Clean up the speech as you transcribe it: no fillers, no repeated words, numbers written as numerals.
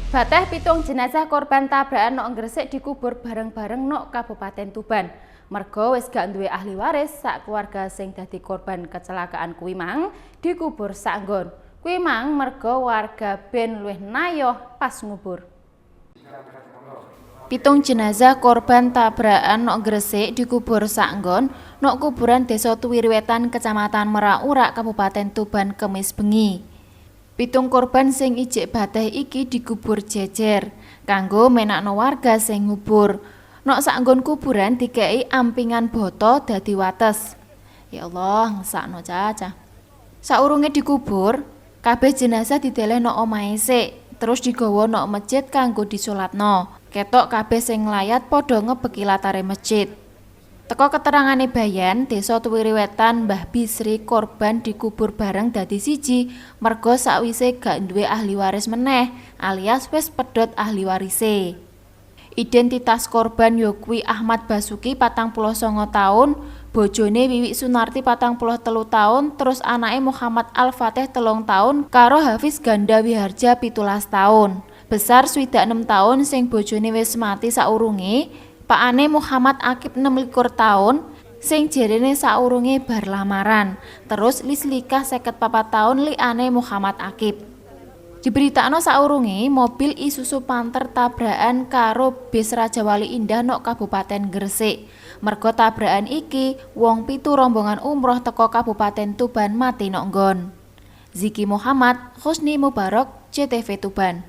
Bateh 7 jenazah korban tabrakan nok Gresik dikubur bareng-bareng nok Kabupaten Tuban. Mergo wis gak duwe ahli waris, sak keluarga sing dadi korban kecelakaan kuwi mang dikubur sak nggon. Kuwi mang mergo warga ben luwih nayoh pas ngubur. 7 jenazah korban tabrakan nok Gresik dikubur sak nggon nok kuburan Desa Tuwiri Wetan, Kecamatan Merak Urak, Kabupaten Tuban, Kemis bengi. 7 korban sing ijik bateh iki dikubur jejer kanggo menakno warga sing ngubur. Nok sak nggon kuburan dikei ampingan boto dadi wates. Ya Allah, ngesakno caca. Saurunge dikubur, kabeh jenazah dideleh nok omahe sik, terus digawa nok masjid kanggo disolatno. Ketok kabeh sing nglayat padha ngebeki latare masjid. Teko keterangane Bayan, Desa Tuwiri Wetan, Mbah Bisri, korban dikubur bareng dadi siji mergo sakwise gak duwe ahli waris meneh alias wis pedhot ahli warise. Identitas korban ya kuwi Ahmad Basuki 49 taun, bojone Wiwik Sunarti 43 taun, terus anake Muhammad Al-Fatih 3 taun karo Hafiz Ganda Wiharja 17 taun. Besar 66 taun sing bojone wis mati saurunge, pakane Muhammad Akib 26 taun sing jerene saurunge bar lamaran, terus Lislika 54 taun liane Muhammad Akib. Diberitakno saurunge mobil Isuzu Panther tabrakan karo bis Rajawali Indah nok Kabupaten Gresik. Mergo tabrakan iki, wong 7 rombongan umroh teko Kabupaten Tuban mati nok nggon. Ziki Muhammad, Husni Mubarok, JTV Tuban.